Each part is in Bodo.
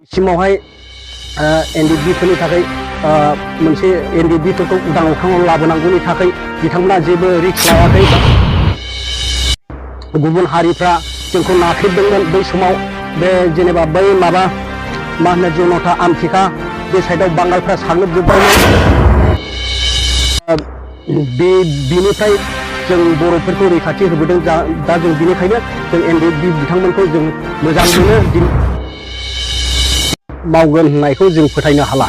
सिमावहाय एनडिएफबिफोरनि थाखाय मोनसे एनडिएफबिफोरखौ उदां अख्राङाव लाबोनांगौनि थाखाय बिथांमोना जेबो रिस्क लायाखै। गुबुन हारिफ्रा जोंखौ नाख्रेबदोंमोन बै समाव बे जेनेबा बै माबा मा होनो जनता आमटेका बे साइडआव बांगालफ्रा साग्लोबजोब्बायमोन। बेनिफ्राय जों बर'फोरखौ रैखाथि होबोदों। दा जों बेनिखायनो जों एनडिएफबि बिथांमोनखौ जों मोजां मोनो। मावगोन होननायखौ जों फोथायनो हाला।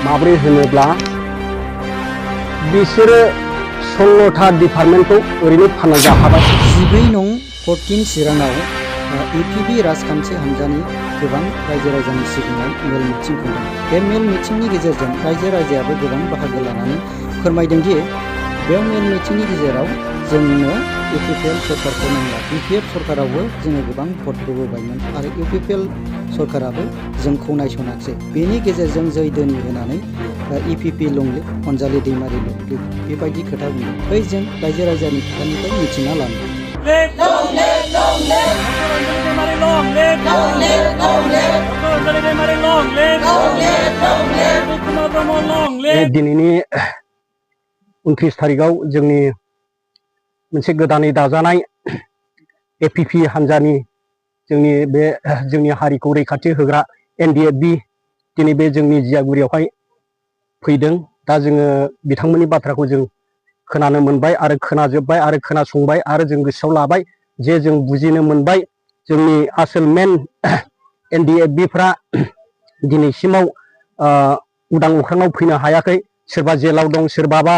माब्रै होनोब्ला बिसोरो 16था डिपार्टमेन्टखौ ओरैनो फानना जाखाबाय। 14 नं 14 चिराङाव इउपिपि राजखान्थि हान्जानि गोबां रायजो राजानि सिगाङाव मेल मिटिं खुंदों। बे मेल मिटिंनि गेजेरजों रायजो राजायाबो गोबां बाहागो लानानै फोरमायदों दि बे मेल मिटिंनि गेजेराव जोंनो इउपिपिएल सरकारखौ नांला। इउपिएफ सरकारावबो जोङो गोबां भट होबोबायमोन आरो इउपिपिएल सरकाराबो जोंखौ नायसनाखिसै। बेनि गेजेरजों जै दोनि होनानै इपिपि लंलिट अनजालि दैमारि लंलिट बेबायदि खोथा बुंदों। बै जों रायजो राजानि खोथानिफ्राय मिथिना लानो। दिनैनि 29 तारिखआव जोंनि मोनसे गोदानै दाजानाय एपिपि हान्जानि जोंनि हारिखौ रैखाथि होग्रा एनडिएफबि दिनै बे जोंनि जियागुरियावहाय फैदों। दा जोङो बिथांमोननि बाथ्राखौ जों खोनानो मोनबाय आरो खोनाजोब्बाय आरो खोनासंबाय आरो जों गोसोआव लाबाय जे जों बुजिनो मोनबाय जोंनि आसोल मेन एनडिएफबिफ्रा दिनैसिमाव उदां अख्राङाव फैनो हायाखै। सोरबा जेलाव दं, सोरबाबा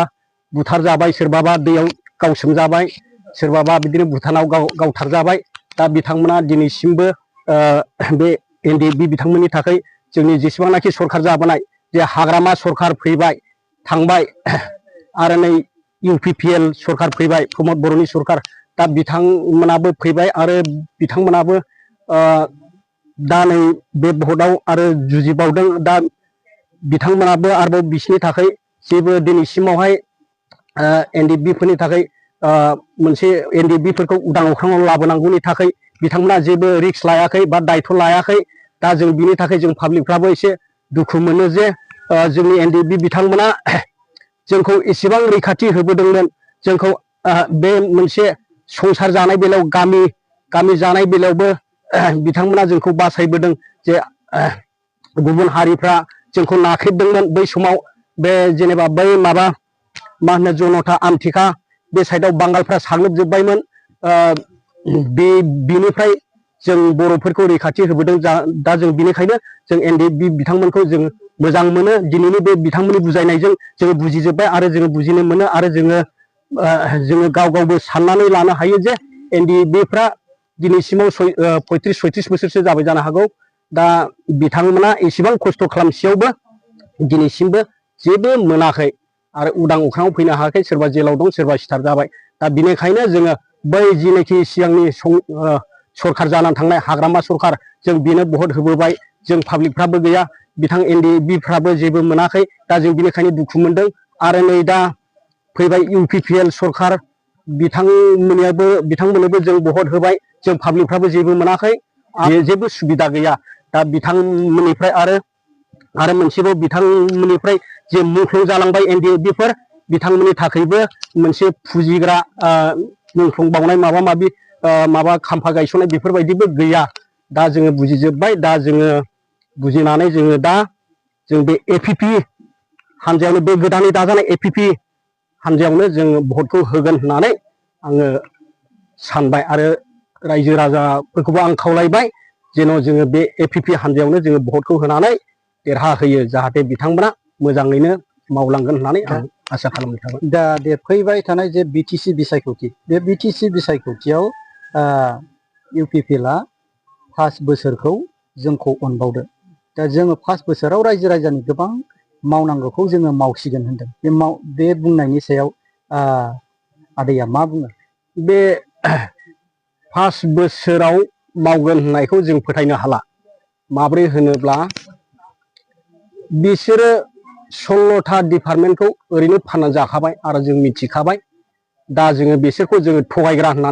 बुथारजाबाय, सोरबाबा दैयाव गावसोमजाबाय, सोरबाबा बिदिनो भुटानाव गावथारजाबाय। दा बिथांमोना दिनैसिमबो बे एनडिएफबि बिथांमोननि थाखाय जोंनि जेसेबांनाखि सरखार जाबोनाय जे हाग्रामा सरखार फैबाय थांबाय आरो नै इउपिपिएल सरखार फैबाय, प्रमद बर'नि सरखार, दा बिथांमोनाबो फैबाय आरो बिथांमोनाबो दा नै बे भटआव आरो जुजिबावदों। दा बिथांमोनाबो आरोबाव बिसिनि थाखाय जेबो दिनैसिमावहाय एनडिएफबिफोरनि थाखाय मोनसे एनडिएफबिफोरखौ उदां अख्राङाव लाबोनांगौनि थाखाय बिथांमोना जेबो रिस्क लायाखै बा दायथ' लायाखै। दा जों बिनि थाखाय जों पाब्लिकफ्राबो एसे दुखु मोनो जे जोंनि एनडिएफबि बिथांमोना जोंखौ एसेबां रैखाथि होबोदोंमोन। जोंखौ बे मोनसे संसार जानाय बेलायाव गामि जानाय बेलायावबो बिथांमोना जोंखौ बासायबोदों। जे गुबुन हारिफ्रा जोंखौ नाख्रेबदोंमोन बै समाव बे जेनेबा बै माबा मा होनो जनता आमटेका बे साइडआव बांगालफ्रा साग्लोबजोब्बायमोन। बेनिफ्राय जों बर'फोरखौ रैखाथि होबोदों। दा जों बेनिखायनो जों एनडिएफबि बिथांमोनखौ जों मोजां मोनो। दिनैनि बे बिथांमोननि बुजायनायजों जोङो बुजिजोब्बाय आरो जोङो बुजिनो मोनो आरो जोङो गावबो साननानै लानो हायो जे एनडिएफबिफ्रा दिनैसिमाव 35-36 बोसोरसो जाबाय जानो हागौ। दा बिथांमोना एसेबां खस्थ' खालामसेयावबो दिनैसिमबो जेबो मोनाखै आरो उदां अख्राङाव फैनो हायाखै। सोरबा जेलाव दं, सोरबा सिथार जाबाय। दा बिनिखायनो जोङो बै जिनाखि सिगांनि सरखार जानानै थांनाय हाग्रामा सरखार जों बेनो भट होबोबाय। जों पाब्लिकफ्राबो गैया, बिथां एनडिएफबिफ्राबो जेबो मोनाखै। दा जों बेनिखायनो दुखु मोनदों। आरो नै दा फैबाय इउपिपिएल सरखार, बिथांमोननोबो जों भट होबाय। जों पाब्लिकफ्राबो जेबो मोनाखै, जेबो सुबिदा गैया। दा बिथांमोननिफ्राय आरो मोनसेबाव बिथांमोननिफ्राय जे मुंख्लं जालांबाय एनडिएफबिफोर बिथांमोननि थाखायबो मोनसे फुजिग्रा मुंख्लं बावनाय माबा खाम्फा गायसननाय बेफोरबायदिबो गैया। दा जोङो बुजिजोब्बाय। दा जोङो बुजिनानै जों बे एपिपि हान्जायावनो, बे गोदानै दाजानाय एपिपि हान्जायावनो जोङो भटखौ होगोन होननानै आङो सानबाय आरो रायजो राजाफोरखौबो आं खावलायबाय जेन' जोङो बे एपिपि हान्जायावनो जोङो भटखौ होनानै देरहाहोयो, जाहाथे बिथांमोना मोजाङैनो मावलांगोन होननानै आं आसा खालामनाय थाबाय। दा दे फैबाय थानाय जे बिटिसि बिसायख'थि, बे बिटिसि बिसायख'थियाव इउपिपिएलआ 5 बोसोरखौ जोंखौ अनबावदो। दा जोङो 5 बोसोराव रायजो राजानि गोबां मावनांगौखौ जोङो मावसिगोन होनदों। बे बुंनायनि सायाव आदैया मा बुङो? बे 5 बोसोराव मावगोन होननायखौ जों फोथायनो हाला। माब्रै होनोब्ला बिसोरो 16था डिपार्टमेन्टखौ ओरैनो फानना जाखाबाय आरो जों मिथिखाबाय। दा जोङो बिसोरखौ जोङो थगायग्रा होननानै